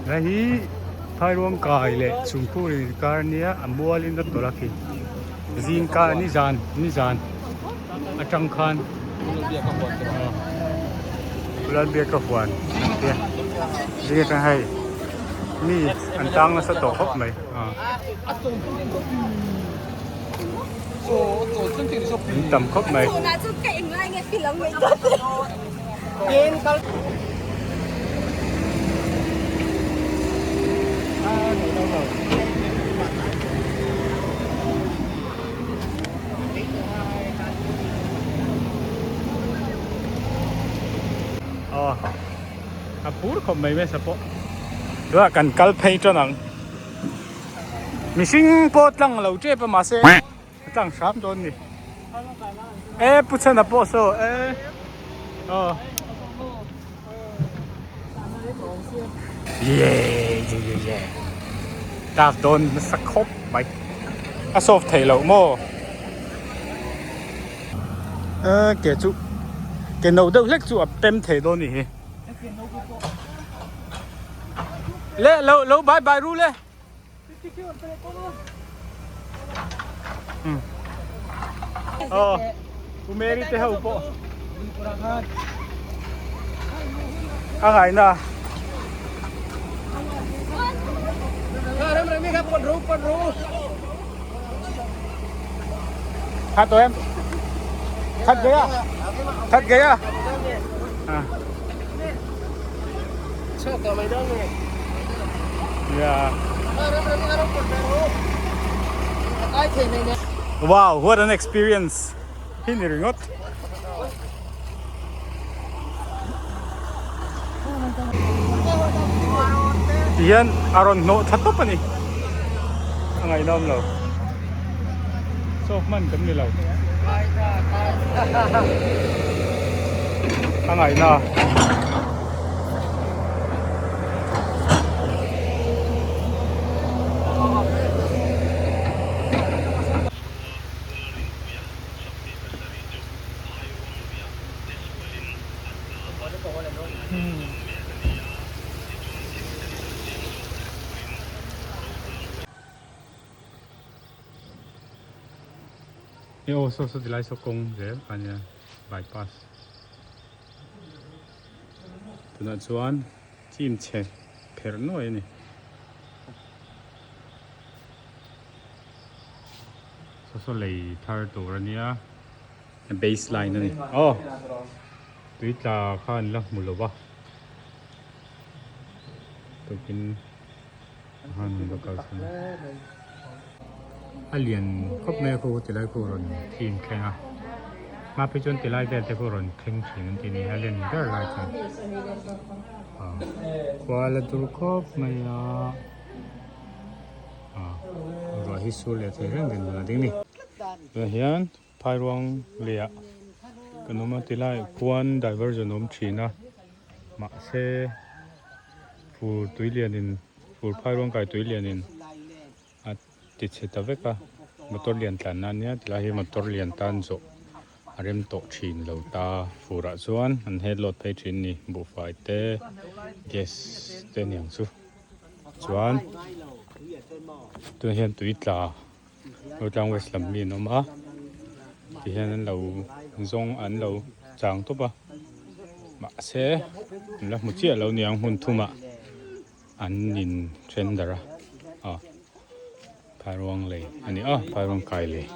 Hei hi Phairuang kai leh Chungphur inkar nia a mualin a tawlh a khi zingka nizan nizan atang khan Lalbiaka huan an tia zing atang hei mi an tang nasa tawh khawp mai an tam khawp mai. Aw a phur khawp mai hmasa pawh tunah kan kal phei tan ang mihring pawh tlang lo tep a mahse a tlang hram dawn a ni e pu chhana pawh saw e aw ye ye ye ye tlak dawn nasa khawp mai a solve theih loh maw e ke chu ke no deuh hlek chu a pem thei dawn a nih hi le lo lo bye bye ru le. Aw u Mary te ho pawh a ngaihna Khat tawh em? Khat gei a? Khat gei a? Wow, what an experience. Hi ni ringawt. Ti hian a rawn hnawh tha tawp a ni. A ngaihnawm lo. Chaw hman kan ni lo. A ngaihna. Hei aw saw saw tilai saw kawng zel kha nia bypass tunah chuan chim chhe pherh nuai a ni. Saw saw lei thar tur a nia base line a ni aw tui tla kha an la hmu lo va tukin. A lian khawp mai a khu tilai khu rawn thim thleng a hma phei chuan tilai vel te khu rawn thleng thin an ti ni a len ber lai chuan khua la dur khawp mai a ruah hi sur leh thei reng din a ding a ni tunah hian phairuang leh ah kan awm a tilai khuan diversion a awm thin a mahse. Fur tui lianin fur phai ruang kai tui lianin a ti chhe ta vek a motor lian tlan na ania tilai hi motor lian tan zawh a rem tawh thin lo ta furah chuan an head load phei thin a ni buhfai te gas te aniang chu chuan tunah hian tui tla Rotlang west lam mi an awm a tihian an lo zawng an lo chang tawp a mahse an la hmu chiah lo niang hmun thumah an in then darh a aw phairuang lei a ni a phairuang kai lei.